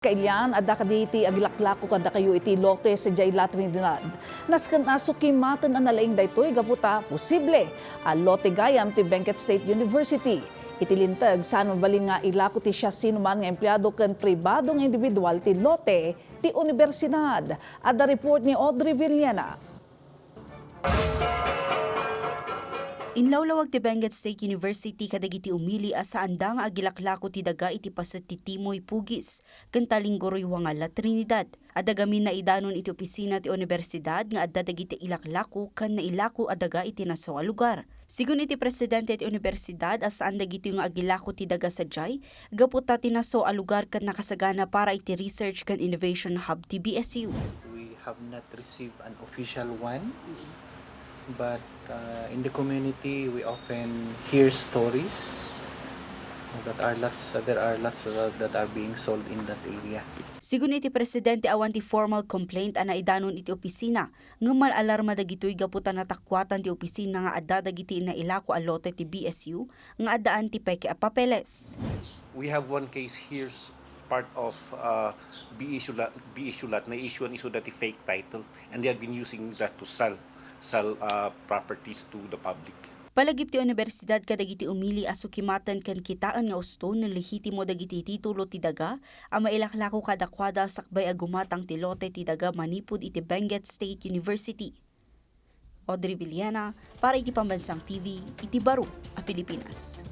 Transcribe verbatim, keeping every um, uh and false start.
Kailian, adda kadi ti agilaklako kadakayo iti lote sadiay La Trinidad. Nasken a sukimaten a nalaing daytoy gapu ta posible a lote gayam ti Benguet State University. Iti linteg, saan mabalin nga ilako ti siasinoman nga empleado ken pribado nga individual ti lote ti universidad. Adda report ni Audrey Villena. Inlawlawag ti Benguet State University kadagiti umili a saanda nga agilaklako ti daga iti paset ti Timoy Pugis ken Talingguruywangan La Trinidad. Adda gamin naidanon iti opisina ti universidad nga adda dagiti ilaklako ken nailako a daga iti naso a lugar. Sigun iti presidente ti universidad a saan dagitoy nga agilako ti daga sadiay, gapu ta ti naso a lugar ket nakasagana para iti Research ken Innovation Hub ti B S U. We have not received an official one, but, uh, in the community, we often hear stories that are lots, there are lots, uh, that are being sold in that area. Sigun iti presidente, awan ti formal complaint a naidanon iti opisina, ngem mal-alarma dagitoy gapu ta natakuatan ti opisina nga adda dagiti nailako a lote ti B S U nga addaan ti peke a papeles. We have one case here, s-, part of, uh, B S U lot, B S U lot, na-issue-an isuda ti fake title, and they have been using that to sell, sell, uh, properties to the public. Palagip ti universidad kadagiti umili a sukimaten ken kitaen nga usto no lehitimo dagiti titulo ti daga a mailaklako kadakuada sakbay a gumatang ti lote ti daga manipud iti Benguet State University. Audrey Villena para iti Pambansang T V iti baro a Pilipinas.